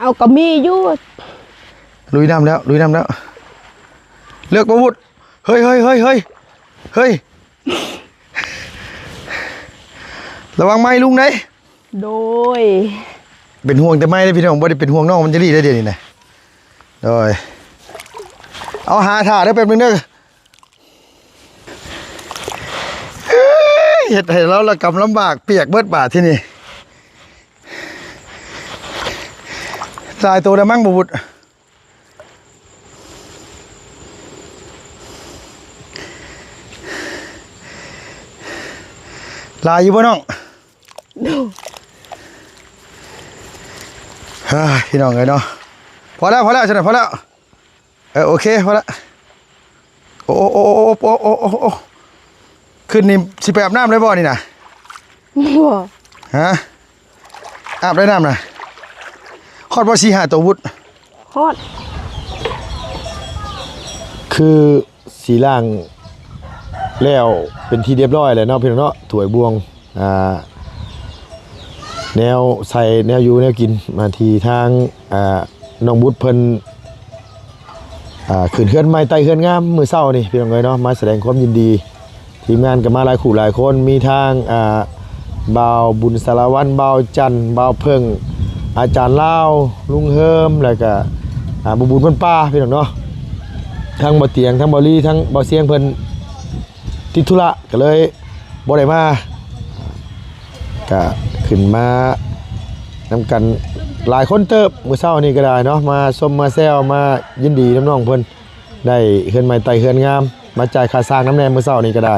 ເອົາ ກໍມີຢູ່. ລຸຍນ້ຳແລ້ວ ລຸຍນ້ຳແລ້ວ. ເລືອກບໍ່ວຸດ. ເຮີ້ຍ ເຮີ້ຍ ເຮີ້ຍ ເຮີ້ຍ ເຮີ້ຍ ລະວັງໄມ້ລຸງເດ້. ໂດຍ ເປັນຫ່ວງແຕ່ໄມ້ເດ້ພີ່ນ້ອງ ບໍ່ໄດ້ເປັນຫ່ວງນ້ອງມັນຈະລີເດ້ດຽວນີ້ນະ. ໂດຍ ເອົາ ຫາຖ້າເດີ້ ແປັບໜຶ່ງເດີ້. ເຮັດໃຫ້ລາວລະກຳລຳບາກ ປຽກເບິດບາດທີນີ້. ຫຼາຍໂຕແລ້ວມັ້ງບໍ່ວຸດ. ຫຼາຍຢູ່ບໍ່ນ້ອງ? ໂດຍ ເຮີ້ຍ ພີ່ນ້ອງເອີຍເນາະ. ພໍແລ້ວ ພໍແລ້ວ ຊັ້ນນະ ພໍແລ້ວ. ເອີ ໂອເຄ ພໍລະ. ໂອ້ ໂອ້ ໂອ້ ໂອ້ ໂອ້ ໂອ້ ໂອ້ ໂອ້ ຂຶ້ນນີ້ຊິໄປອາບນ້ຳໄດ້ບໍ່ນີ້ນະ? ບໍ່ ຮະ? ອາບໄດ້ນ້ຳນະ? ຮອດບໍ່ ສີ່ຫ້າໂຕວຸດ? ຮອດ ຄືຊິລ້າງແລ້ວເປັນທີ່ຮຽບຮ້ອຍແລ້ວເນາະ ພີ່ນ້ອງເນາະ ຖ້ວຍບ່ວງ ອ່າ ແນວໃສ່ແນວຢູ່ແນວກິນ ມາທີ່ທາງ ອ່າ ນ້ອງບຸດເພິ່ນ ອ່າ ຂຶ້ນເຮືອນໃໝ່ໄຕ່ເຮືອນງາມມື້ເຊົ້ານີ້ ພີ່ນ້ອງເອີຍເນາະ ມາສະແດງຄວາມຍິນດີ. ທີມງານກໍມາຫຼາຍຄູ່ຫຼາຍຄົນ ມີທາງ ອ່າ ບ່າວບຸນສາລະວັນ ບ່າວຈັນ ບ່າວເຜິ້ງ ອາຈານລາວ ລຸງເຮີມ ແລ້ວກໍ ອ່າ ບໍ່ບຸນເພິ່ນປາ ພີ່ນ້ອງເນາະ ທັງບໍ່ຕຽງ ທັງບໍ່ລີ ທັງບໍ່ສຽງເພິ່ນ ຕິດທຸລະກໍເລີຍບໍ່ໄດ້ມາ ກະຂຶ້ນມານຳກັນຫຼາຍຄົນເຕີບ ມື້ເຊົ້ານີ້ກໍໄດ້ເນາະ ມາຊົມມາແຊວມາຍິນດີນຳນ້ອງເພິ່ນ ໄດ້ເຮືອນໃໝ່ໄຕ່ເຮືອນງາມ ມາຈ່າຍຄ່າສ້າງນຳແດ່ ມື້ເຊົ້ານີ້ກໍໄດ້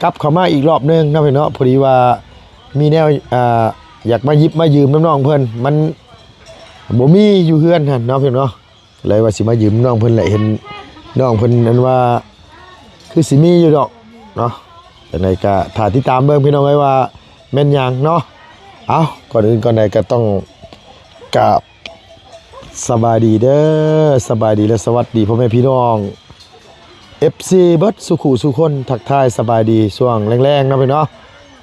ກັບເຂົ້າມາອີກລອບໜຶ່ງເນາະ ພີ່ນ້ອງເນາະ ພໍດີວ່າມີແນວ ອ່າ ຢາກມາຢິບມາຢືມນຳນ້ອງເພິ່ນ ມັນບໍ່ມີຢູ່ເຮືອນຫັ້ນເນາະ ພີ່ນ້ອງເນາະ. ເລີຍວ່າຊິມາຢືມນ້ອງເພິ່ນແຫຼະ ເຫັນນ້ອງເພິ່ນນັ້ນວ່າຄືຊິມີຢູ່ດອກເນາະ ຈັ່ງໃດກໍຖ້າຕິດຕາມເບິ່ງພີ່ນ້ອງເອີຍວ່າແມ່ນຫຍັງເນາະ. ເອົ້າ ກ່ອນອື່ນກ່ອນໃດກໍຕ້ອງກາບສະບາຍດີເດີ ສະບາຍດີ ແລະ ສະຫວັດດີພໍ່ແມ່ພີ່ນ້ອງ ເອັຟຊີ ເບິດສູ່ຄູ່ສູ່ຄົນ ທັກທາຍສະບາຍດີຊ່ວງແລງໆເນາະ ພີ່ນ້ອງເນາະ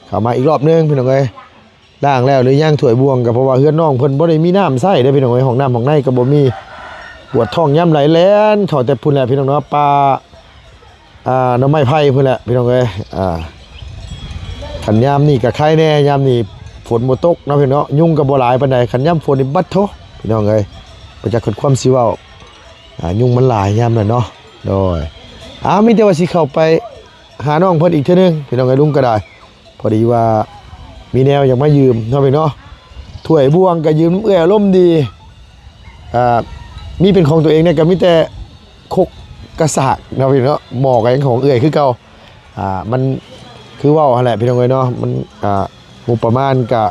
ເຂົ້າມາອີກລອບໜຶ່ງ ພີ່ນ້ອງເອີຍ. ລ້າງແລ້ວຫຼືຍັງຖ້ວຍບ່ວງ ກໍເພາະວ່າເຮືອນນ້ອງເພິ່ນບໍ່ໄດ້ມີນ້ຳໃຊ້ເດ້ພີ່ນ້ອງເອີຍ ຫ້ອງນ້ຳຫ້ອງໃນກໍບໍ່ມີ ປວດທ້ອງຍາມໃດແລ່ນເຂົ້າແຕ່ພຸ້ນແຫຼະພີ່ນ້ອງເນາະ ປ່າ ອ່າ ໜໍ່ໄມ້ໄຜ່ພຸ້ນແຫຼະພີ່ນ້ອງເອີຍ. ອ່າ ຄັນຍາມນີ້ກໍໄຄແດ່ ຍາມນີ້ຝົນບໍ່ຕົກເນາະພີ່ນ້ອງເນາະ ຍຸງກໍບໍ່ຫຼາຍປານໃດ ຄັນຍາມຝົນນີ້ບັດໂທ້ພີ່ນ້ອງເອີຍ ບໍ່ຈັກຄວາມຊິເວົ້າ ອ່າ ຍຸງມັນຫຼາຍຍາມນັ້ນເນາະ. ໂດຍ ອ້າວ ມີແຕ່ວ່າຊິເຂົ້າໄປຫານ້ອງເພິ່ນອີກເທື່ອໜຶ່ງພີ່ນ້ອງເອີຍ ລຸງກໍໄດ້ ພໍດີວ່າມີແນວຢາກມາຢືມເນາະພີ່ເນາະ ຖ້ວຍບ່ວງກໍຢືມນຳເອື້ອຍອາລົມດີ ອ່າ ມີເປັນຂອງຕົວເອງນີ້ກໍມີແຕ່ຄົກກະສາກເນາະພີ່ເນາະ ໝໍ້ກໍຍັງຂອງເອື້ອຍຄືເກົ່າ. ອ່າ ມັນຄືເວົ້າຫັ້ນແຫຼະພີ່ນ້ອງເອີຍເນາະ ມັນ ອ່າ ງົບປະມານກະ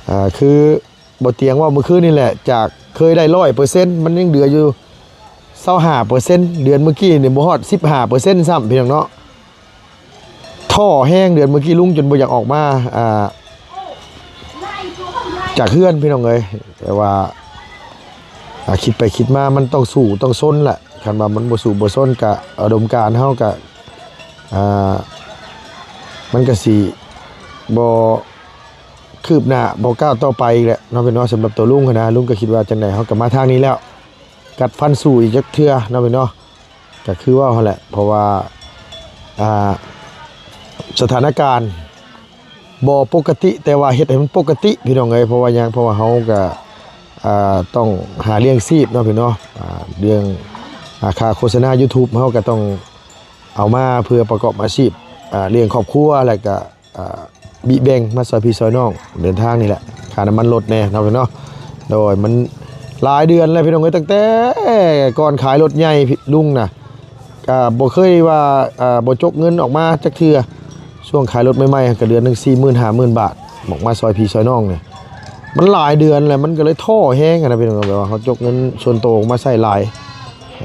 ອ່າ ຄື ບໍ່ຕຽງເວົ້າມື້ຄືນນີ້ແຫຼະ ຈາກເຄີຍໄດ້ຮ້ອຍເປີເຊັນ ມັນຍັງເຫຼືອຢູ່ຊາວຫ້າເປີເຊັນ ເດືອນມື້ກີ້ນີ້ບໍ່ຮອດສິບຫ້າເປີເຊັນຊ້ຳ ພີ່ນ້ອງເນາະ. ທໍ້ແຮງ ເດືອນມື້ກີ້ລຸງຈົນບໍ່ຢາກອອກມາ ອ່າ ຈາກເຮືອນ ພີ່ນ້ອງເອີຍ. ແຕ່ວ່າ ອ່າ ຄິດໄປຄິດມາມັນຕ້ອງສູ້ຕ້ອງຊົນແຫຼະ ຄັນວ່າມັນບໍ່ສູ້ບໍ່ຊົນກະ ອຸດົມການເຮົາກະ ອ່າ ມັນກະຊິບໍ່ ຄືບໜ້າບໍ່ກ້າວຕໍ່ໄປອີກແຫຼະເນາະພີ່ນ້ອງ. ສຳລັບຕົວລຸງຫັ້ນນະ ລຸງກໍຄິດວ່າຈັ່ງໃດເຮົາກໍມາທາງນີ້ແລ້ວ ກັດຟັນສູ້ອີກຈັກເທື່ອເນາະພີ່ນ້ອງ. ກໍຄືເວົ້າຫັ້ນແຫຼະ ເພາະວ່າ ອ່າ ສະຖານະການບໍ່ປົກກະຕິ ແຕ່ວ່າເຮັດໃຫ້ມັນປົກກະຕິພີ່ນ້ອງເອີຍ. ເພາະວ່າຫຍັງ? ເພາະວ່າເຮົາກໍ ອ່າ ຕ້ອງຫາລ້ຽງຊີບເນາະພີ່ນ້ອງ. ອ່າ ເລື່ອງ ອ່າ ຄ່າໂຄສະນາຢູທູບເຮົາກໍຕ້ອງເອົາມາເພື່ອປະກອບອາຊີບ ອ່າ ລ້ຽງຄອບຄົວ ແລ້ວກໍ ອ່າ ບິແບ່ງມາຊ່ອຍພີ່ຊ່ອຍນ້ອງເດີນທາງນີ້ແຫຼະ ຄ່ານ້ຳມັນລົດແດ່ເນາະພີ່ນ້ອງເນາະ. ໂດຍ ມັນຫຼາຍເດືອນແລ້ວພີ່ນ້ອງເອີຍ ຕັ້ງແຕ່ກ່ອນຂາຍລົດໃຫຍ່ລຸງນະ ກໍບໍ່ເຄີຍວ່າ ອ່າ ບໍ່ຈົກເງິນອອກມາຈັກເທື່ອ. ຊ່ວງຂາຍລົດໃໝ່ໆ ກໍເດືອນໜຶ່ງສີ່ໝື່ນຫ້າໝື່ນບາດ ອອກມາຊ່ອຍພີ່ຊ່ອຍນ້ອງນີ້ ມັນຫຼາຍເດືອນແລ້ວ ມັນກໍເລີຍທໍ້ແຮງຫັ້ນນະພີ່ນ້ອງ. ແບບວ່າເຮົາຈົກເງິນສ່ວນໂຕອອກມາໃຊ້ຫຼາຍ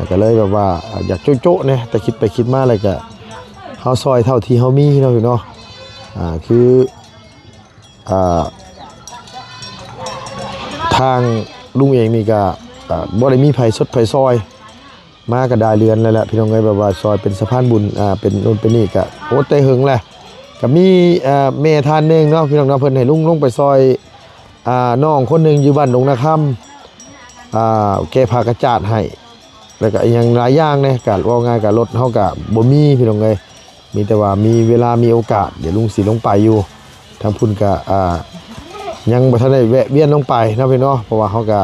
ກໍເລີຍແບບວ່າ ອ່າ ຢາກໂຈະໆແດ່ ແຕ່ຄິດໄປຄິດມາແລ້ວກໍ ເຮົາຊ່ອຍເທົ່າທີ່ເຮົາມີເນາະພີ່ນ້ອງເນາະ. ອ່າ ຄື ອ່າ ທາງລຸງເອງນີ້ກໍ ອ່າ ບໍ່ໄດ້ມີໃຜຊົດໃຜຊ່ອຍ ມາກໍໄດ້ເດືອນແລ້ວແຫຼະພີ່ນ້ອງເອີຍ. ແບບວ່າຊ່ອຍເປັນສະພານບຸນ ອ່າ ເປັນໂນ່ນເປັນນີ້ກໍ ໂອ້ ແຕ່ເຫິງແຫຼະ. ກໍມີ ອ່າ ແມ່ທ່ານໜຶ່ງເນາະພີ່ນ້ອງເນາະ ເພິ່ນໃຫ້ລຸງລົງໄປຊ່ອຍ ອ່າ ນ້ອງຄົນໜຶ່ງຢູ່ບ້ານດົງນາຄຳ ອ່າ ແກ້ຜ້າກະຈາດໃຫ້ ແລ້ວກະອີ່ຫຍັງຫຼາຍຢ່າງແດ່ ກະເວົ້າງ່າຍກະລົດເຮົາກະບໍ່ມີພີ່ນ້ອງເອີຍ. ມີແຕ່ວ່າມີເວລາມີໂອກາດ ດຽວລຸງຊິລົງໄປຢູ່ທາງພຸ້ນກະ ອ່າ ຍັງບໍ່ທັນໄດ້ແວະວຽນລົງໄປເນາະພີ່ນ້ອງເນາະ ເພາະວ່າເຮົາກະ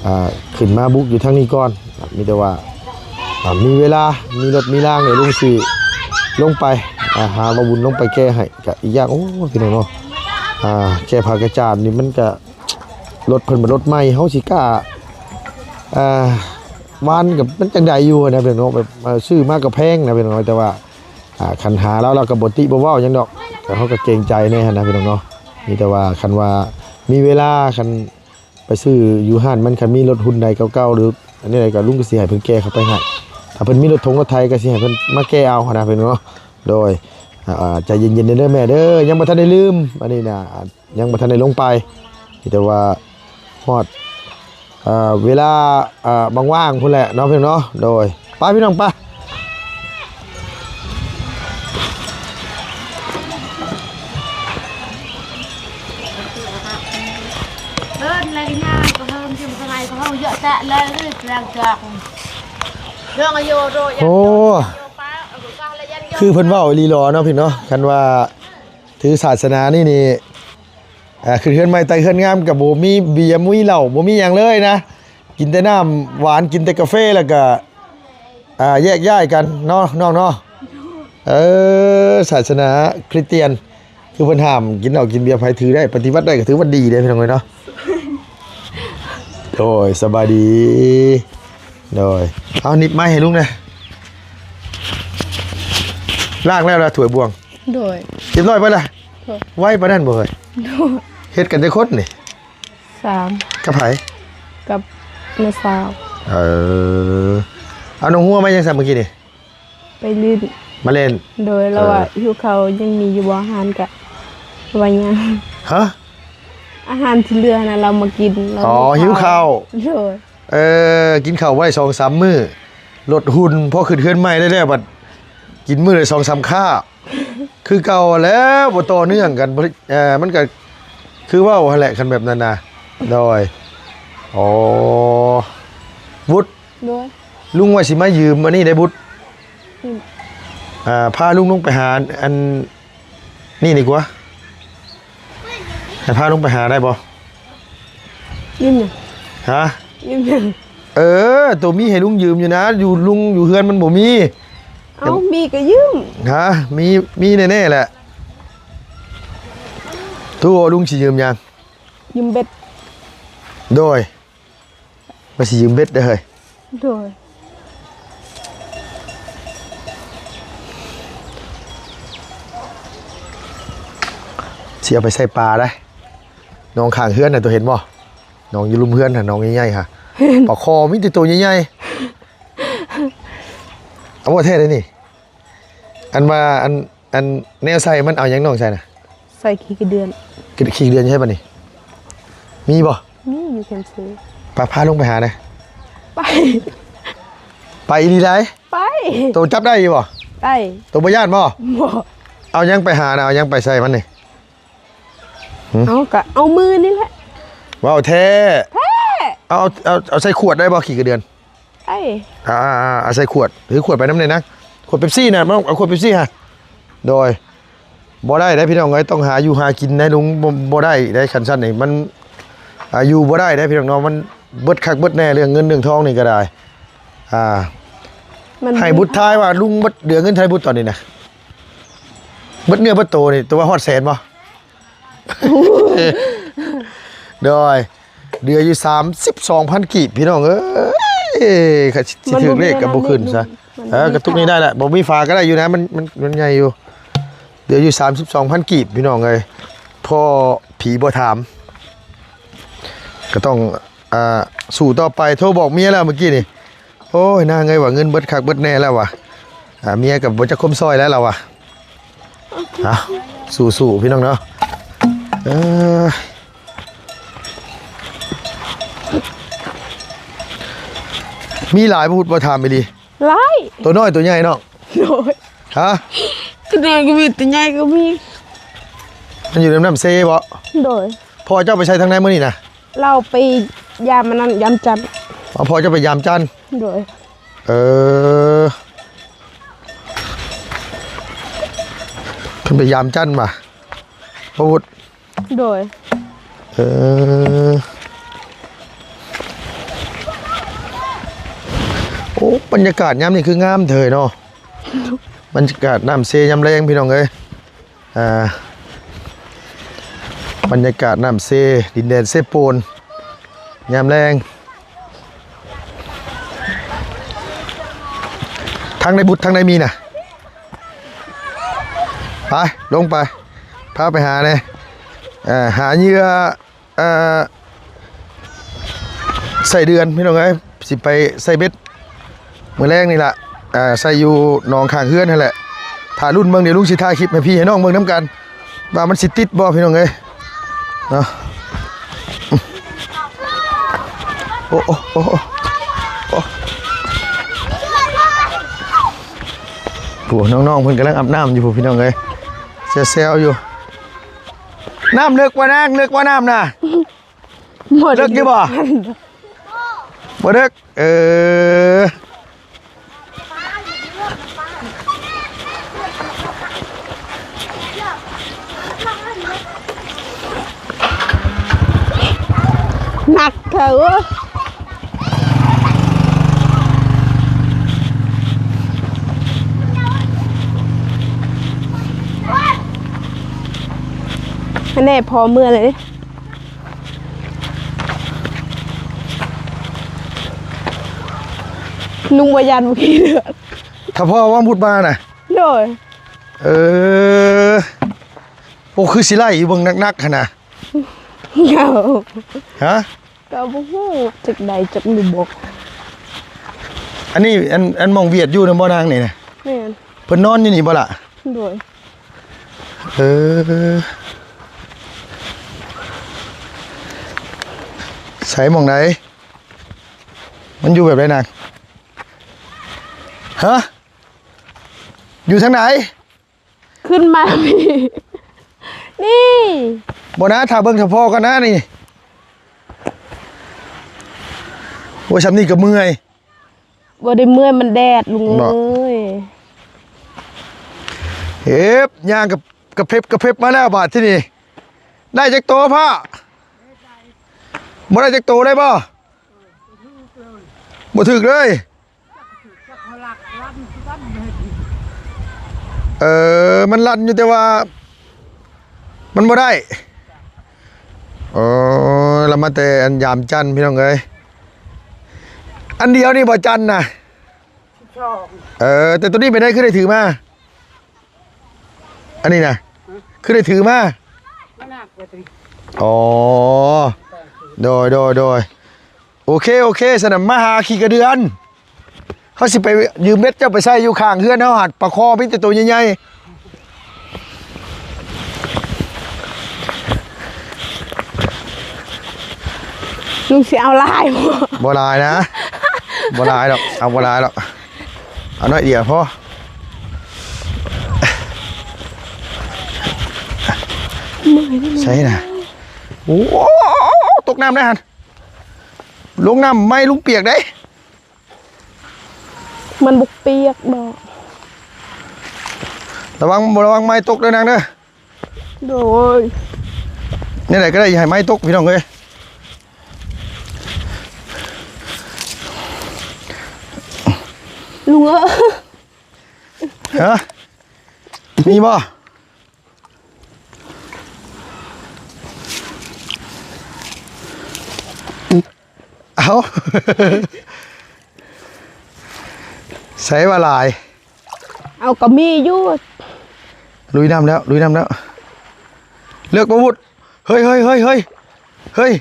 ອ່າ ຂຶ້ນມາບຸກຢູ່ທາງນີ້ກ່ອນ. ມີແຕ່ວ່າ ອ່າ ມີເວລາ ມີລົດມີລາງ ດຽວລຸງຊິລົງໄປ ອ່າ ຫາບ່າວບຸນລົງໄປແກ້ໃຫ້. ກະອີກຢ່າງ ໂອ້ ພີ່ນ້ອງເນາະ ອ່າ ແກ້ຜ້າກະຈາດນີ້ມັນກະ ລົດເພິ່ນມັນລົດໃໝ່ ເຮົາຊິກ້າ ອ່າ ວານກັບມັນຈັ່ງໃດຢູ່ນະພີ່ນ້ອງເນາະ ແບບ ເອີ ຊື້ມາກໍແພງນະພີ່ນ້ອງເນາະ. ແຕ່ວ່າ ອ່າ ຄັນຫາລາວ ລາວກໍບໍ່ຕິບໍ່ເວົ້າຫຍັງດອກ ແຕ່ເຮົາກໍເກງໃຈແດ່ຫັ້ນນະພີ່ນ້ອງເນາະ. ມີແຕ່ວ່າຄັນວ່າມີເວລາ ຄັນໄປຊື້ຢູ່ຮ້ານມັນ ຄັນມີລົດຮຸ່ນໃດເກົ່າໆ ຫຼືອັນນີ້ໃດກໍລຸງກໍຊິໃຫ້ເພິ່ນແກ່ເຂົ້າໄປໃຫ້. ຖ້າເພິ່ນມີລົດຖົງລົດໄຖກໍຊິໃຫ້ເພິ່ນມາແກ່ເອົາຫັ້ນນະພີ່ນ້ອງເນາະ. ໂດຍ ອ່າ ໃຈເຢັນໆເດີແມ່ເດີ ຍັງບໍ່ທັນໄດ້ລືມ ອັນນີ້ນະ ຍັງບໍ່ທັນໄດ້ລົງໄປ ມີແຕ່ວ່າຮອດ ເອີ ເວລາ ເອີ ວ່າງໆພຸ້ນແຫຼະເນາະພີ່ນ້ອງເນາະ. ໂດຍ ໄປພີ່ນ້ອງໄປ. ເອີ້ນແລ້ວກໍຍ່າງ ກໍເຮີ້ມ ຊິມາສະໄໝ ກໍເຮີ້ມເຍາະແຍະເລີຍ ແລງຈອກ ເລື່ອງອາຍຸໂດຍ ໂອ້ ຄືເພິ່ນເວົ້າອີ່ຫຼີຫຼໍເນາະພີ່ເນາະ. ຄັນວ່າຖືສາສະໜານີ້ນີ້ ອ່າ ຂຶ້ນເຮືອນໃໝ່ໄຕ່ເຮືອນງາມ ກໍບໍ່ມີເບຍ ບໍ່ມີເຫຼົ້າ ບໍ່ມີຫຍັງເລີຍນະ ກິນແຕ່ນ້ຳຫວານ ກິນແຕ່ກາເຟ ແລ້ວກໍ ອ່າ ແຍກຍ້າຍກັນເນາະນ້ອງເນາະ. ເອີ ສາສະໜາຄຣິສຕຽນ ຄືເພິ່ນຫ້າມກິນເຫຼົ້າກິນເບຍ ໃຜຖືໄດ້ ປະຕິບັດໄດ້ ກໍຖືວ່າດີເດ້ພີ່ນ້ອງເອີຍເນາະ. ໂດຍ ສະບາຍດີ. ໂດຍ ເອົາໜີບໄມ້ໃຫ້ລຸງແດ່. ລ້າງແລ້ວລະຖ້ວຍບ່ວງ? ໂດຍ ຮຽບຮ້ອຍເບິດລະ. ໂດຍ ໄວປານນັ້ນບໍ່ເຮີ້ຍ? ໂດຍ ເຮັດກັນຈັກຄົນນີ້? ສາມ. ກັບໃຜ? ກັບນ້າສາວ. ເອີ ເອົານ້ອງຫົວມາຫຍັງຊັ້ນມື້ກີ້ນີ້? ໄປຫຼິ້ນ ມາຫຼິ້ນ. ໂດຍ ລາວວ່າ ເອີ ຫິວເຂົ້າ ຍັງມີຢູ່ບໍ່ອາຫານ ກະວ່າຍັງ. ຮະ? ອາຫານທີ່ເຫຼືອຫັ້ນນະ ລາວມາກິນ. ອໍ ຫິວເຂົ້າ. ໂດຍ ເອີ ກິນເຂົ້າບໍ່ໄດ້ສອງສາມມື້ ລົດຫຸ່ນ ພໍຂຶ້ນເຮືອນໃໝ່ໄດ້ແລ້ວ ບັດກິນມື້ລະສອງສາມຄາບ ຄືເກົ່າຫັ້ນແຫຼະ ບໍ່ຕໍ່ເນື່ອງກັນ. ເອີ ມັນກະຄືເວົ້າຫັ້ນແຫຼະ ຄັນແບບນັ້ນນະ. ໂດຍ ອໍ ບຸດ. ໂດຍ ລຸງວ່າຊິມາຢືມອັນນີ້ໄດ້ບຸດ. ອືມ ອ່າ ພາລຸງລົງໄປຫາອັນນີ້ດີກວ່າ. ໃຫ້ພາລົງໄປຫາໄດ້ບໍ່? ຢືມຫຍັງ? ຮະ? ຢືມຫຍັງ? ເອີ ໂຕມີໃຫ້ລຸງຢືມຢູ່ນະ ຢູ່ລຸງຢູ່ເຮືອນມັນບໍ່ມີ. ເອົາ ມີກໍຢືມ. ຮະ? ມີ ມີແນ່ໆແຫຼະ. ໂຕລຸງຊິຢືມຫຍັງ? ຢືມເບັດ. ໂດຍ ວ່າຊິຢືມເບັດເດີເຮີ້ຍ. ໂດຍ ຊິເອົາໄປໃສ່ປາໄດ໋ ໜອງຂ້າງເຮືອນນະ ໂຕເຫັນບໍ່? ໜອງຢູ່ລຸ່ມເຮືອນຫັ້ນ ໜອງໃຫຍ່ໆຫະ ປາຄໍມີແຕ່ໂຕໃຫຍ່ໆ. ເອົາບໍ່ແທ້ເດ້ນີ້ ອັນວ່າອັນ ອັນແນວໃສ່ມັນເອົາຫຍັງນ້ອງໃສ່ນະ? ໃສ່ຂີ້ກະເດືອນ. ຂີ້ກະເດືອນໃສ່ປານນີ້ ມີບໍ່? ມີຢູ່ແຄມເຊ. ໄປ ພາລົງໄປຫາແດ່. ໄປ ໄປອີ່ຫຼີໃດ໋? ໄປ. ໂຕຈັບໄດ້ຢູ່ບໍ່? ໄດ້. ໂຕບໍ່ຢ້ານບໍ່? ບໍ່. ເອົາຫຍັງໄປຫານະ? ເອົາຫຍັງໄປໃສ່ມັນນີ້? ຫຶ? ເອົາ ກະເອົາມືນີ້ແຫຼະ. ເວົ້າແທ້? ແທ້. ເອົາ ເອົາ ເອົາໃສ່ຂວດໄດ້ບໍ່? ຂີ້ກະເດືອນ. ໄອ້ ອ່າໆໆ ເອົາໃສ່ຂວດ ຖືຂວດໄປນຳແດ່ນາງ ຂວດເປັບຊີນະ ມາເອົາຂວດເປັບຊີຫະ. ໂດຍ ບໍ່ໄດ້ເດ້ພີ່ນ້ອງເອີຍ ຕ້ອງຫາຢູ່ຫາກິນໃນລຸງ ບໍ່ ບໍ່ໄດ້ເດ້ ຄັນຊັ້ນນີ້ມັນ ອ່າ ຢູ່ບໍ່ໄດ້ເດ້ພີ່ນ້ອງເນາະ ມັນເບິດຄັກເບິດແນ່ ເລື່ອງເງິນເລື່ອງທອງນີ້ກໍໄດ້. ອ່າ ໃຫ້ບຸດທາຍວ່າລຸງເບິດເຫຼືອເງິນເທົ່າໃດບຸດຕອນນີ້ນະ ເບິດເນື້ອເບິດໂຕນີ້ ຕົວາຮອດແສນບໍ່? ໂດຍ ເຫຼືອຢູ່ສາມສິບສອງພັນກີບ ພີ່ນ້ອງເອີຍ ຄັນຊິຖືກເລກກໍບໍ່ຂຶ້ນຊະ. ເອີ ກະຕຸກນີ້ໄດ້ແຫຼະ ບໍ່ມີຝາກໍໄດ້ຢູ່ນະ ມັນ ມັນ ມັນໃຫຍ່ຢູ່. ເຫຼືອຢູ່ສາມສິບສອງພັນກີບ ພີ່ນ້ອງເອີຍ ພໍຜີບໍ່ຖາມ ກໍຕ້ອງ ອ່າ ສູ້ຕໍ່ໄປ. ໂທບອກເມຍແລ້ວມື້ກີ້ນີ້ ໂອ້ຍ ນາງເອີຍວ່າເງິນເບິດຄັກເບິດແນ່ແລ້ວວ່າ ອ່າ ເມຍກໍບໍ່ຈັກຄວາມຊ່ອຍແລ້ວລາວວ່າ. ເອົາ ສູ້ໆ ພີ່ນ້ອງເນາະ. ເອີ ມີຫຼາຍບໍ່? ບໍ່ຖາມອີ່ຫຼີ. ຫຼາຍ. ໂຕນ້ອຍໂຕໃຫຍ່ນ້ອງ? ໂດຍ. ຮະ? ໂຕນ້ອຍກໍມີ ໂຕໃຫຍ່ກໍມີ. ມັນຢູ່ໃນນ້ຳເຊບໍ່? ໂດຍ. ພໍ່ເຈົ້າໄປໃສທາງໃດມື້ນີ້ນະ? ລາວໄປຢາມອັນນັ້ນ ຢາມຈັນ. ພໍ່ເຈົ້າໄປຢາມຈັນ? ໂດຍ. ເອີ ເພິ່ນໄປຢາມຈັນຫວາ ບໍ່ວຸດ? ໂດຍ. ເອີ ໂອ້ ບັນຍາກາດຍາມນີ້ຄືງາມເທີເນາະ ບັນຍາກາດນ້ຳເຊຍາມແລງພີ່ນ້ອງເອີຍ. ອ່າ ບັນຍາກາດນ້ຳເຊ ດິນແດນເຊໂປນ ຍາມແລງ. ທາງໃດບຸດ ທາງໃດມີນະ? ໄປ ລົງໄປ ພາໄປຫາແດ່ ເອີ ຫາເຫຍື່ອ ເອີ ໄສ້ເດືອນພີ່ນ້ອງເອີຍ ຊິໄປໃສ່ເບັດມື້ແລງນີ້ລະ ເອີ ໃສ່ຢູ່ໜອງຂ້າງເຮືອນຫັ້ນແຫຼະ. ຖ້າລຸ້ນເບິ່ງ ດຽວລຸງຊິຖ່າຍຄລິບໃຫ້ພີ່ໃຫ້ນ້ອງເບິ່ງນຳກັນ ວ່າມັນຊິຕິດບໍ່ພີ່ນ້ອງເອີຍເນາະ. ໂອ້ ໂອ້ ໂອ້ ໂອ້ ໂອ້ ນ້ອງໆເພິ່ນກຳລັງອາບນ້ຳຢູ່ພຸ້ນພີ່ນ້ອງເອີຍ ແຊວໆຢູ່. ນ້ຳເລິກບໍ່ນາງ? ເລິກບໍ່ນ້ຳນະ? ບໍ່ໄດ້ ເລິກຢູ່ບໍ່? ບໍ່ເລິກ. ເອີ ໜັກເທື່ອ. ແນ່ ພໍເມື່ອເລີຍ. ລຸງບໍ່ຢ້ານບໍ່ຂີ້ເຫຼືອດ ຖ້າພໍ່ວ່າມຸດມານະ? ໂດຍ. ເອີ ໂອ້ ຄືຊິໄລ່ຢູ່ເບິ່ງໜັກໆຫັ້ນນະ. ເອົາ ຮະ? ກໍບໍ່ຮູ້ຈັກໄດ້ຈັກຫຼືບໍ່. ອັນນີ້ ອັນ ອັນໝ່ອງຫວຽດຢູ່ນຳບໍ່ນາງນີ້ນະ? ແມ່ນ. ເພິ່ນນອນຢູ່ນີ້ບໍ່ລະ? ໂດຍ. ເອີ ໃສໝ່ອງໃດ? ມັນຢູ່ແບບໃດນາງ? ຮະ? ຢູ່ທາງໃດ? ຂຶ້ນມາພີ້ ນີ້. ບໍ່ນະ ຖ້າເບິ່ງສະເພາະກ່ອນນະນີ້. ໂອ້ຍ ຊ່ຳນີ້ກໍເມື່ອຍ. ບໍ່ໄດ້ເມື່ອຍ ມັນແດດ ລຸງເອີຍ. ເຮັບ ຍ່າງກະ ກະເພັບກະເພັບມາແລ້ວບາດທີນີ້. ໄດ້ຈັກໂຕພໍ່? ບໍ່ໄດ້ຈັກໂຕໄດ້ບໍ່? ບໍ່ຖືກເລີຍ. ເອີ ມັນລັນຢູ່ ແຕ່ວ່າມັນບໍ່ໄດ້. ໂອ້ຍ ລະມາແຕ່ອັນຢາມຈັນພີ່ນ້ອງເອີຍ. ອັນດຽວນີ້ບໍ່ຈັນນະ? ສິບສອງ. ເອີ ແຕ່ໂຕນີ້ເປັນໃດ ຄືໄດ້ຖືມາ? ອັນນີ້ນະ ຄືໄດ້ຖືມາ? ມັນໜັກກວ່າຕົວນີ້. ອໍ ໂດຍ ໂດຍ ໂດຍ. ໂອເຄ ໂອເຄ ຊັ້ນນະ ມາຫາຂີ້ກະເດືອນ. ເຮົາຊິໄປຢືມເບັດເຈົ້າໄປໃສ່ຢູ່ຂ້າງເຮືອນເຮົາຫັ້ນ ປາຄໍມີແຕ່ໂຕໃຫຍ່ໆ. ລຸງຊິເອົາຫຼາຍບໍ່? ບໍ່ຫຼາຍນະ ບໍ່ຫຼາຍດອກ ເອົາບໍ່ຫຼາຍດອກ ເອົາໜ້ອຍດຽວພໍ. ເມື່ອຍເດ້ ໃສ່ນະ. ໂອ້ ຕົກນ້ຳໄດ້ຫັ້ນ. ລົງນ້ຳໄມ້ລຸງປຽກເດ້. ມັນບໍ່ປຽກດອກ. ລະວັງ ລະວັງໄມ້ຕົກເດີນາງເດີ. ໂດຍ. ແນວໃດກໍໄດ້ ຢ່າໃຫ້ໄມ້ຕົກ ພີ່ນ້ອງເອີຍ. ລຸງເອີຍ. ຮະ? ມີບໍ່? ເອົ້າ ໃສ່ວ່າຫຼາຍ. ເອົາ ກໍມີຢູ່. ລຸຍນ້ຳແລ້ວ ລຸຍນ້ຳແລ້ວ. ເລິກບໍ່ວຸດ? ເຮີ້ຍ ເຮີ້ຍ ເຮີ້ຍ ເຮີ້ຍ ເຮີ້ຍ.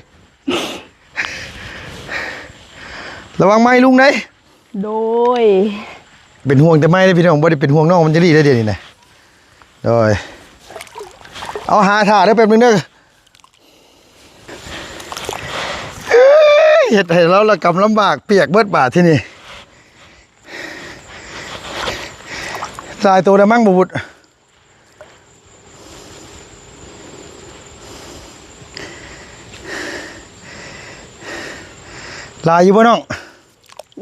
ລະວັງໄມ້ລຸງເດ້. ໂດຍ. ເປັນຫ່ວງແຕ່ໄມ້ເດ້ພີ່ນ້ອງ ບໍ່ໄດ້ເປັນຫ່ວງນ້ອງມັນຈະລີເດ້ດຽວນີ້ນະ. ໂດຍ. ເອົາຫາຖ້າເດີ ແປັບໜຶ່ງເດີ. ເອີຍ ເຮັດໃຫ້ລາວລະກຳລຳບາກ ປຽກເບິດບາດທີນີ້. ຫຼາຍໂຕແລ້ວມັ້ງບໍ່ວຸດ. ຫຼາຍຢູ່ບໍ່ນ້ອງ?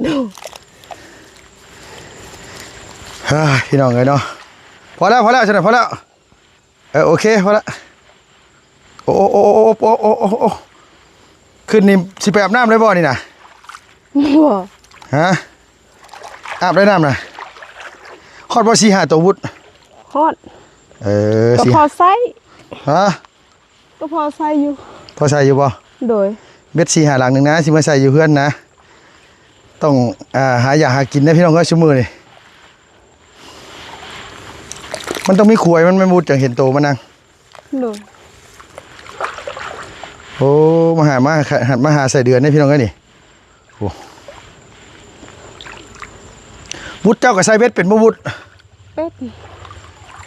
ເຮີ້ຍ ພີ່ນ້ອງເອີຍເນາະ ພໍແລ້ວ ພໍແລ້ວ ຊັ້ນນະ ພໍແລ້ວ. ເອີ ໂອເຄ ພໍລະ. ໂອ້ ໂອ້ ໂອ້ ຂຶ້ນນີ້ຊິໄປອາບນ້ຳໄດ້ບໍ່ນີ້ນະ? ບໍ່. ຮະ? ອາບໄດ້ນ້ຳນະ? ຮອດບໍ່ ສີ່ຫ້າໂຕບຸດ? ຮອດ. ເອີ ກໍພໍໃຊ້. ຮະ? ກໍພໍໃຊ້ຢູ່. ພໍໃຊ້ຢູ່ບໍ່? ໂດຍ. ເບັດສີ່ຫ້າຫຼັງໜຶ່ງນະ ຊິມາໃສ່ຢູ່ເຮືອນນະ. ຕ້ອງ ອ່າ ຫາຢາກຫາກິນເດ້ພີ່ນ້ອງເອີຍ ຊຸມື້ນີ້. ມັນຕ້ອງມີຂວາຍມັນ ແມ່ນບໍ່ ຈັ່ງເຫັນໂຕມັນນະ. ໂດຍ. ໂອ້ ມາຫາ ມາ ມາຫາໃສ່ເດືອນເດ້ພີ່ນ້ອງເອີຍນີ້. ໂອ້ ບຸດ ເຈົ້າກໍໃສ່ເບັດເປັນບໍ່ບຸດ? ເປັນ.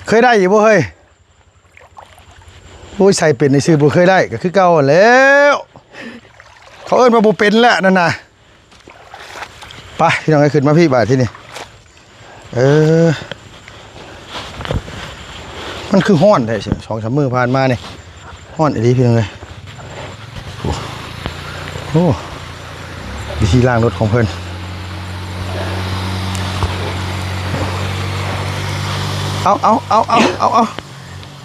ເຄີຍໄດ້ຢູ່ບໍ່ເຮີ້ຍ? ໂອ້ຍ ໃສ່ເປັນຊື່ບໍ່ເຄີຍໄດ້ ກໍຄືເກົ່າຫັ້ນແຫຼ້ວ. ເຂົາເອີ້ນວ່າບໍ່ເປັນແຫຼະນັ້ນນະ. ໄປພີ່ນ້ອງເອີຍ ຂຶ້ນມາພີ້ບາດທີນີ້. ເອີ ມັນຄືຮ້ອນແທ້ ສອງສາມມື້ຜ່ານມານີ້ ຮ້ອນອີ່ຫຼີພີ່ນ້ອງເອີຍ. ໂອ້ ໂອ້ ວິທີລ້າງລົດຂອງເພິ່ນ. ເອົາ ເອົາ ເອົາ ເອົາ ເອົາ ເອົາ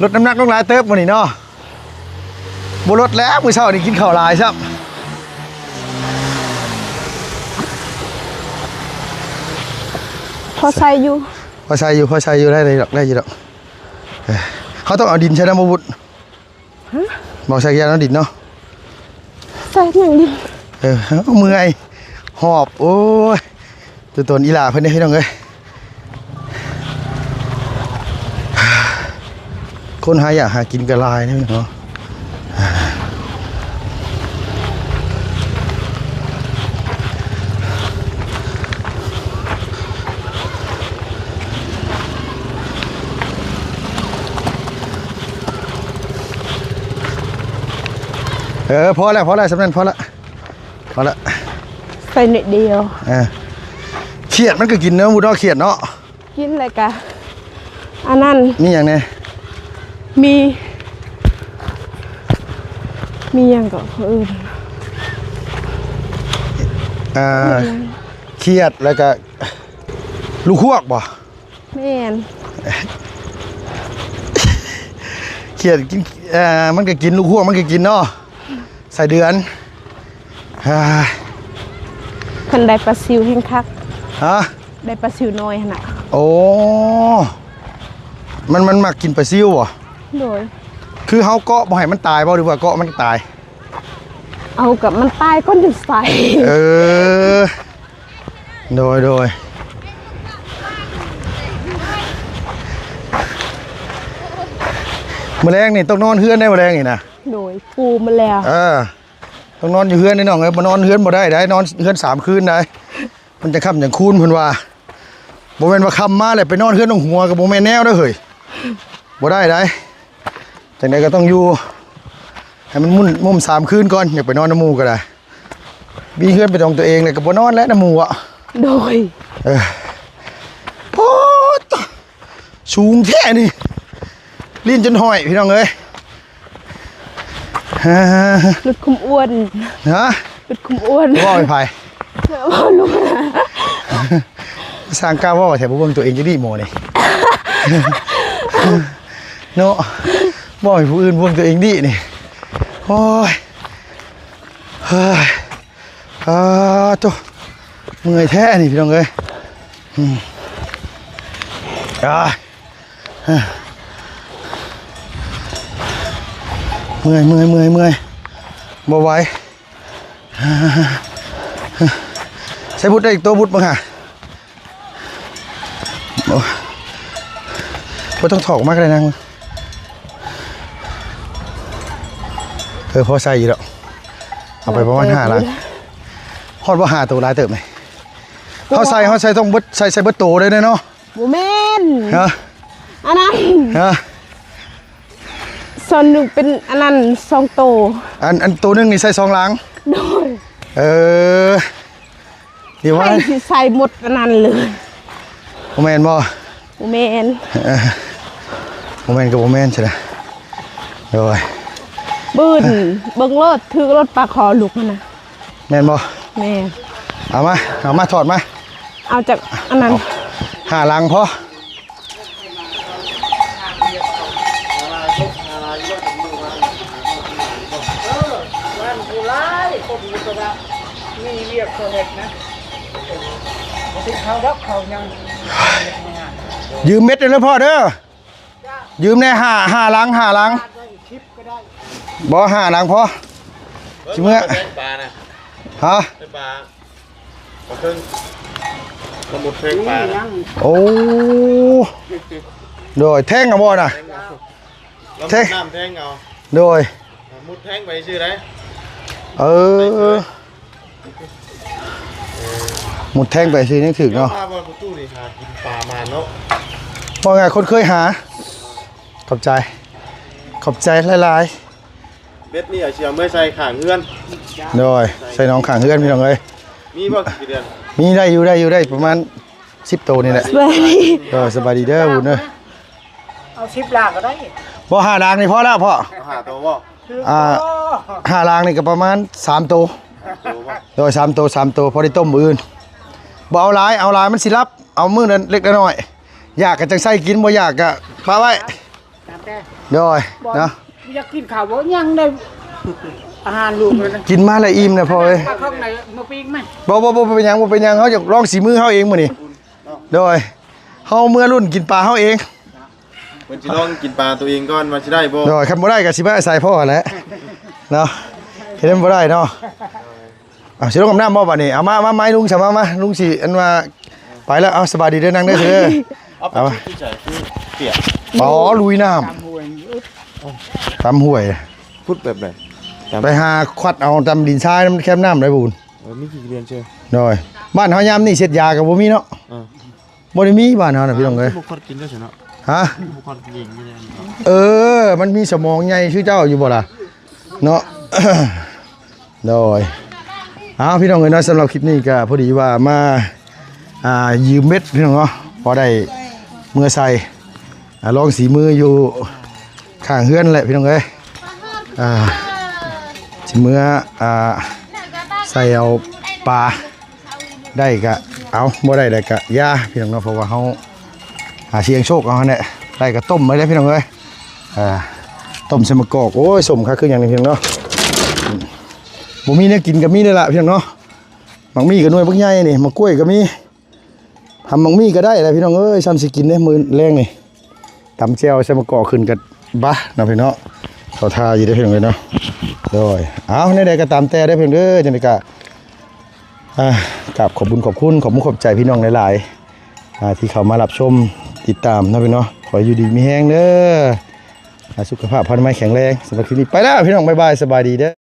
ລົດນ້ຳໜັກລົງຫຼາຍເຕີບມື້ນີ້ເນາະ. ບໍ່ລົດແລ້ວ ມື້ເຊົ້ານີ້ກິນເຂົ້າຫຼາຍຊ້ຳ. ພໍໃຊ້ຢູ່ ພໍໃຊ້ຢູ່ ພໍໃຊ້ຢູ່ ໄດ້ ໄດ້ດອກ ໄດ້ຢູ່ດອກ. ເອີ ເຮົາຕ້ອງເອົາດິນໃສ່ນຳບໍ່ບຸດ? ຮະ? ບໍ່ໃສ່ຢາເນາະ ດິນເນາະ. ໃສ່ຫຍັງດິນ? ເອີ ເມື່ອຍ ຫອບ ໂອ້ຍ. ຕົວຕົນອີຫຼ້າເພິ່ນເດ້ພີ່ນ້ອງເອີຍ. ຄົນຫາຢາກຫາກິນກໍຫຼາຍເນາະ. ເອີ ພໍແລ້ວ ພໍແລ້ວ ສ່ຳນັ້ນພໍລະ. ພໍລະ ໃສ່ໜ້ອຍດຽວ. ເອີ ຂຽດມັນກໍກິນເນາະ ໝູດອກຂຽດເນາະ. ກິນແລ້ວກະອັນນັ້ນ ມີຫຍັງແດ່? ມີ ມີຫຍັງກໍເອີ້ນ ອ່າ ຂຽດ ແລ້ວກະລູກຮວກບໍ່? ແມ່ນ. ຂຽດກິນ ເອີ ມັນກໍກິນ ລູກຮວກມັນກໍກິນເນາະ. ສາຍເດືອນ ເພິ່ນໄດ້ປາຊິວແຮງຄັກ. ຮະ? ໄດ້ປາຊິວນ້ອຍຫັ້ນນະ. ໂອ້ ມັນ ມັນມັກກິນປາຊິວບໍ່? ໂດຍ. ຄືເຮົາເກາະບໍ່ໃຫ້ມັນຕາຍບໍ່ ຫຼືວ່າເກາະມັນຕາຍ? ເອົາ ກໍມັນຕາຍກ່ອນຈຶ່ງໃສ່. ເອີ ໂດຍ ໂດຍ. ມື້ແລງນີ້ຕ້ອງນອນເຮືອນໄດ້ ມື້ແລງນີ້ນະ. ໂດຍ ປູມາແລ້ວ. ເອີ ຕ້ອງນອນຢູ່ເຮືອນນີ້ນ້ອງເອີຍ ບໍ່ນອນເຮືອນບໍ່ໄດ້ໄດ໋ ນອນເຮືອນສາມຄືນໄດ໋ ມັນຈະຄ່ຳຈັ່ງຄູນເພິ່ນວ່າ. ບໍ່ແມ່ນວ່າຄ່ຳມາແລ້ວໄປນອນເຮືອນນ້ອງຫົວ ກໍບໍ່ແມ່ນແນວເດີ້ເຮີ້ຍ ບໍ່ໄດ້ໄດ໋. ຈັ່ງໃດກໍຕ້ອງຢູ່ໃຫ້ມັນໝຸ່ມ ມຸມສາມຄືນກ່ອນ ຢາກໄປນອນນຳໝູ່ກໍໄດ້. ມີເຮືອນເປັນຂອງຕົວເອງແລ້ວກໍບໍ່ນອນແລ້ວນຳໝູ່ອະ. ໂດຍ. ເອີ ໂອ້ ສູງແທ້ນີ້ ລີ້ນຈົນຫ້ອຍ ພີ່ນ້ອງເອີຍ. ຫຼຸດຄວາມອ້ວນ. ຮະ? ຫຼຸດຄວາມອ້ວນ. ເວົ້າໃຫ້ໃຜ? ເວົ້າລູກ. ຊ່າງກ້າເວົ້າແທ້ ບໍ່ເບິ່ງຕົວເອງຈັກນິ ໝໍນີ້ ເນາະ. ເວົ້າໃຫ້ຜູ້ອື່ນເບິ່ງ ຕົວເອງດີນີ້. ໂອ້ຍ ເຮີ້ຍ ອາໂຕ ເມື່ອຍແທ້ນີ້ ພີ່ນ້ອງເອີຍ. ອືມ ອາ ເມື່ອຍ ເມື່ອຍ ເມື່ອຍ ເມື່ອຍ ບໍ່ໄຫວ. ໃສ່ບຸດໄດ້ອີກໂຕ ບຸດເບິ່ງຫາ. ໂອ້ ບໍ່ຕ້ອງຖອກມາກໍໄດ້ນາງ. ເອີ ພໍໃສ່ຢູ່ດອກ ເອົາໄປປະມານຫ້າຫຼັງ. ຮອດບໍ່ ຫ້າໂຕ ຫຼາຍເຕີບນີ້. ເຮົາໃສ່ ເຮົາໃສ່ຕ້ອງເບິດ ໃສ່ ໃສ່ເບິດໂຕເດ້ເນາະ. ບໍ່ແມ່ນ ຮະ ອັນນັ້ນ ຮະ ສ່ວນໜຶ່ງເປັນອັນນັ້ນສອງໂຕ. ອັນ ອັນໂຕໜຶ່ງນີ້ໃສ່ສອງຫຼັງ. ໂດຍ. ເອີ ດຽວວ່າໃສ່ ຊິໃສ່ໝົດອັນນັ້ນເລີຍ. ບໍ່ແມ່ນບໍ່? ບໍ່ແມ່ນ ເອີ ບໍ່ແມ່ນກໍບໍ່ແມ່ນຊັ້ນນະ. ໂດຍ. ບືນເບິ່ງໂລດ ຖືກໂລດປາຄໍລຸກຫັ້ນນະ. ແມ່ນບໍ່? ແມ່ນ. ເອົາມາ ເອົາມາ ຖອດມາ ເອົາຈາກອັນນັ້ນ ຫ້າຫຼັງພໍ. ຢືມເມັດເດີພໍ່ເດີ ຢືມແດ່ ຫ້າ ຫ້າຫຼັງ ຫ້າຫຼັງ ບໍ່ ຫ້າຫຼັງພໍ ຊິເມືອ ປານະ ຮະ ໄປປາ ປາເຄິ່ງ ປາໝຸດແທງປານະ ໂອ້ ໂດຍ ແທງເອົາບໍ່ນະ ແທງເອົາ ລະໝຸດນ້ຳແທງເອົາ ໂດຍ ໝຸດແທງໄປຊື່ໃດ ເອີ ໝຸດແທງໄປຊື່ຍັງຖືກເນາະ ພາບ່ອນປະຕູນີ້ຫາກິນປາມານເນາະ ເວົ້າງ່າຍຄົນເຄີຍຫາ ຂອບໃຈ ຂອບໃຈຫຼາຍໆ ເບັດນີ້ອາດຊິເອົາໄວ້ໃສ່ຂ້າງເຮືອນ ໂດຍ ໃສ່ໜອງຂ້າງເຮືອນພີ່ນ້ອງເອີຍ ມີບໍ່ ກີ່ເດືອນ ມີ ໄດ້ຢູ່ ໄດ້ຢູ່ ໄດ້ປະມານສິບໂຕນີ້ແຫຼະ ສະບາຍດີ ໂດຍ ສະບາຍດີເດີບຸນເດີ ເອົາສິບຫຼັງກໍໄດ້ ບໍ່ ຫ້າຫຼັງນີ້ພໍແລ້ວພໍ່ ເອົາຫ້າໂຕບໍ່ ອ່າ ຫ້າຫຼັງນີ້ກໍປະມານສາມໂຕ ໂຕບໍ່ ໂດຍ ສາມໂຕ ສາມໂຕ ພໍໄດ້ຕົ້ມມື້ອື່ນ ບໍ່ເອົາຫຼາຍ ເອົາຫຼາຍມັນຊິຫຼັບ ເອົາມື້ລະເລັກລະນ້ອຍ ຢາກກໍຈັ່ງໃສ່ກິນ ບໍ່ຢາກກໍປະໄວ້ ຕາມແຕ່ ໂດຍ ບໍ່ ເນາະ ຢາກກິນເຂົ້າບໍ່ ຍັງໄດ້ ອາຫານລູກເລີຍນະ ກິນມາແລ້ວອີ່ມແລ້ວພໍ່ເອີຍ ປາຂອງໃນມື້ປີກມາ ບໍ່ ບໍ່ ບໍ່ເປັນຫຍັງ ບໍ່ເປັນຫຍັງ ເຮົາຢາກລອງສີມືເຮົາເອງມື້ນີ້ ໂດຍ ເຮົາເມືອລຸ້ນກິນປາເຮົາເອງ ເພິ່ນຊິລອງກິນປາຕົວເອງກ່ອນວ່າຊິໄດ້ບໍ່ ໂດຍ ຄັນບໍ່ໄດ້ກໍຊິມາອາໄສພໍ່ຫັ້ນແຫຼະ ເນາະ ເຮັດໃຫ້ມັນບໍ່ໄດ້ເນາະ. ເອົາ ຊິລົງອາບນ້ຳບໍ່ບັດນີ້ ເອົາມາ ມາ ມາ ລຸງ ສະມາ ມາ ລຸງຊິ ອັນວ່າ ໄປແລ້ວ ເອົາ ສະບາຍດີເດີ ນັ່ງເດີ ເດີ ເອົາ ເອົາ ໄປຈຸດທີ່ໃສຄືປຽກ ອໍ ລຸຍນ້ຳ ຕາມຫ້ວຍ ຕາມຫ້ວຍ ຂຸດແບບໃດ ໄປຫາຄວັດເອົາຕາມດິນຊາຍນຳແຄມນ້ຳໄດ໋ບຸນ ເອີ ມີຂີ້ເລນເຊີ ໂດຍ ບ້ານເຮົາຍາມນີ້ເຊັດຢາກໍບໍ່ມີເນາະ ເອີ ບໍ່ໄດ້ມີບ້ານເຮົານະພີ່ນ້ອງເອີຍ ບໍ່ຄວັດກິນໄດ້ຊັ້ນເນາະ ຮະ ບໍ່ຄວັດກິນເອງ ເອີ ມັນມີສະໝອງໃຫຍ່ຄືເຈົ້າຢູ່ບໍ່ລະ ເນາະ ໂດຍ ເອົາ ພີ່ນ້ອງເອີຍເນາະ ສຳລັບຄລິບນີ້ກໍພໍດີວ່າມາ ອ່າ ຢືມເບັດພີ່ນ້ອງເນາະ ພໍໄດ້ເມືອໃສ່ ອ່າ ລອງສີມືຢູ່ຂ້າງເຮືອນແຫຼະພີ່ນ້ອງເອີຍ ອ່າ ຊິເມືອ ອ່າ ໃສ່ເອົາປາ ໄດ້ກະເອົາ ບໍ່ໄດ້ແລ້ວກະຢ່າພີ່ນ້ອງເນາະ ເພາະວ່າເຮົາຫາສ່ຽງໂຊກເອົາຫັ້ນແຫຼະ ໄດ້ກະຕົ້ມໄວ້ເດີພີ່ນ້ອງເອີຍ ອ່າ ຕົ້ມໃສ່ໝາກກອກ ໂອ້ຍ ສົ້ມຄັກຄືຫຍັງນີ້ພີ່ນ້ອງເນາະ ບໍ່ມີແນວກິນກະມີເດີລະພີ່ນ້ອງເນາະ ໝາກມີ້ກະໜ່ວຍບັກໃຫຍ່ນີ້ ໝາກກ້ວຍກະມີ ຫຳໝາກມີ້ກະໄດ້ແຫຼະພີ່ນ້ອງເອີຍ ຊ່ຳຊິກິນເດ້ມື້ແລງນີ້ ຕຳແຈ່ວໃສ່ໝາກກອກຂຶ້ນກະບາເນາະພີ່ນ້ອງເນາະ ເຂົ້າທ່າຢູ່ເດ້ພີ່ນ້ອງເອີຍເນາະ ໂດຍ ເອົາ ແນວໃດກໍຕາມແຕ່ເດີພີ່ນ້ອງເດີ ຈັ່ງໃດກໍ ອ່າ ກາບຂອບບຸນຂອບຄຸນ ຂອບມຸກຂອບໃຈພີ່ນ້ອງຫຼາຍໆ ອ່າ ທີ່ເຂົ້າມາຮັບຊົມຕິດຕາມເນາະພີ່ນ້ອງເນາະ ຂໍໃຫ້ຢູ່ດີມີແຮງເດີ ອ່າ ສຸຂະພາບພະນາໄມແຂງແຮງ ສຳລັບຄລິບນີ້ໄປແລ້ວພີ່ນ້ອງ ບາຍບາຍ ສະບາຍດີເດີ.